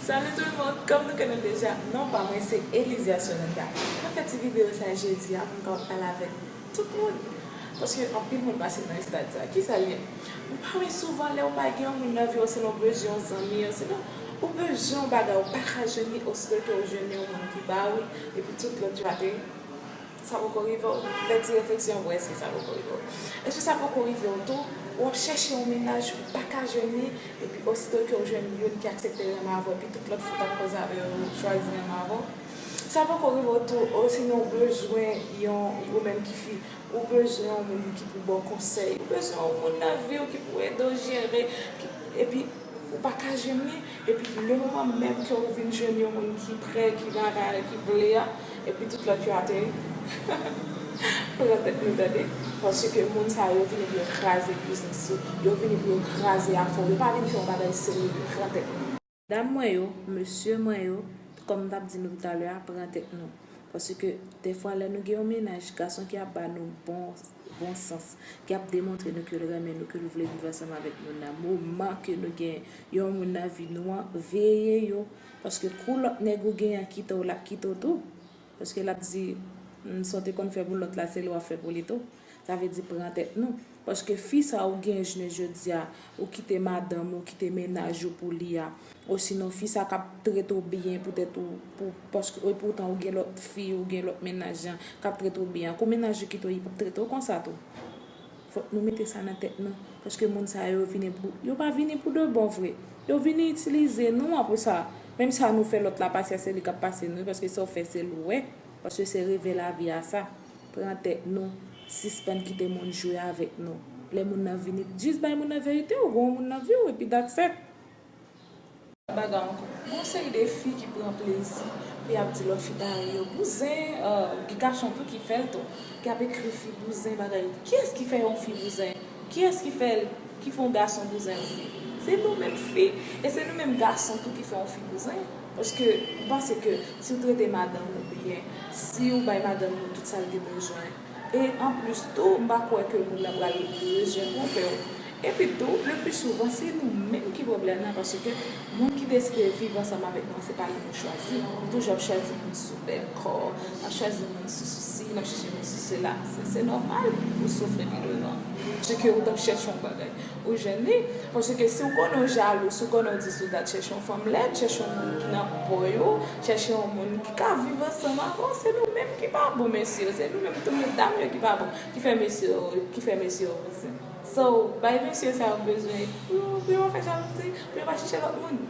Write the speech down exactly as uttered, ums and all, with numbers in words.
Salut tout le monde, kòm nou konnen deja, non pa mwen se Elisia Solenda. Mwen fè ti videyo sa jodi a pou m kapab pale avèk tout moun. Paske anpil moun pase nan estad sa. Ki sa l ye? Ou pa wè souvan lè ou pa gen yon moun nan vi w, se nan bezwen yon zanmi, se nan ou bezwen yon bagay, ou pa ka jwenn li, osito ke ou jwenn yon moun ki ba ou l, epi tout lòt yo ateri. Sa poko rive w? Fè ti refleksyon pou wè si sa poko rive w. Èske sa poko rive w tou? W ap chèche yon mennaj, ou pa ka jwenn li, epi osito ke w jwenn youn ki aksepte renmen avè w, epi tout lòt fout ap koze avè yo, yo chwazi renmen avè w? Sa poko rive w tou, osinon w bezwen yon, ou menm ki fi, ou bezwen yon moun ki pou ba w konsèy, ou bezwen yon moun nan vi w ki pou ede w jere, ki, epi ou pa ka jwenn li, epi le moman menm ke ou vin jwenn yon moun ki prè, ki bagay, ki vle a, epi tout lòt yo ateri. Pran tèt nou tande, paske moun sa yo vini pou yo kraze biznis ou, yo vini pou yo kraze afè w, yo pa vin fè yon bagay serye, pran tèt nou. Dam mwen yo, mesye mwen yo, kòm m t ap di nou talè a, pran tèt nou. Paske dèfwa lè nou gen yon mennaj, gason ki ap ba nou bon, bon sans, ki ap demontre nou ke l renmen nou, ke l vle viv ansanm avèk nou nan moman ke nou gen yon moun nan vi nou an, veye yo. Paske kou lòt nèg ou gen an kite w, l ap kite w tou. Paske l ap di, "Hmm, sa w te konn fè pou lòt la, se li w ap fè pou li tou." Sa vle di pran tèt nou. Paske fi sa ou gen jounen jodi a, ou kite madanm ou, ou kite mennaj ou pou li a, osinon fi sa k ap trete w byen poutèt ou, pou, paske, epoutan ou gen lòt fi, ou gen lòt mennaj an, k ap trete w byen. Kou mennaj ou kite w, li p ap trete w konsa tou. Fòk nou mete sa nan tèt nou. Paske moun sa yo vini pou, yo pa vini pou de bon vre. Yo vini itilize nou an pou sa. Menm sa nou fè lòt la pase a, se li k ap pase nou, paske sa w fè, se li w wè. Paske se revè lavi a sa. Pran tèt nou, sispann kite moun jwe avèk nou. Lè moun nan vini, jis bay moun nan verite, ou gon moun nan vi w, epi that's it. Bagay ankò. Gon seri de fi ki pran plezi, pou y ap di lòt fi parèy yo bouzen, euh, gen gason tou ki fè l tou, ki ap ekri fi bouzen, bagay. Kiyès ki fè yon fi bouzen? Kiyès ki fè l, ki fè yon gason bouzen osi? Se nou menm fi, e se nou menm gason tou ki fè yon fi bouzen. Paske m panse ke si w trete madanm ou byen, si w bay madanm ou tout sa l te bezwen, e anplis tou, m pa kwè ke moun nan pral bezwen twonpe w. Epi tou, le pli souvan, se nou menm ki pwoblèm nan, paske moun ki deside viv ansanm avèk nou, se pa li nou chwazi. Nou toujou ap chwazi moun sou bèl kò, n ap chwazi moun sou sousi, n ap chèche moun sou sela. Se, se nòmal pou soufri pi devan. Se ke ou t ap chèche yon bagay, ou jwenn li. Paske si w konnen w jalou, si w konnen w di sou dat, chèche yon fanm lèd, chèche yon moun ki nan po w, chèche yon moun ki ka viv ansanm avè w, se nou menm ki pa bon, mesye. Se nou menm tou medam yo ki pa bon, ki fè mesye yo, ki fè mesye yo bouzen. So, bay mesye sa yo bezwen pou, pou yo fè jalouzi, pou yo pa chèche lòt moun.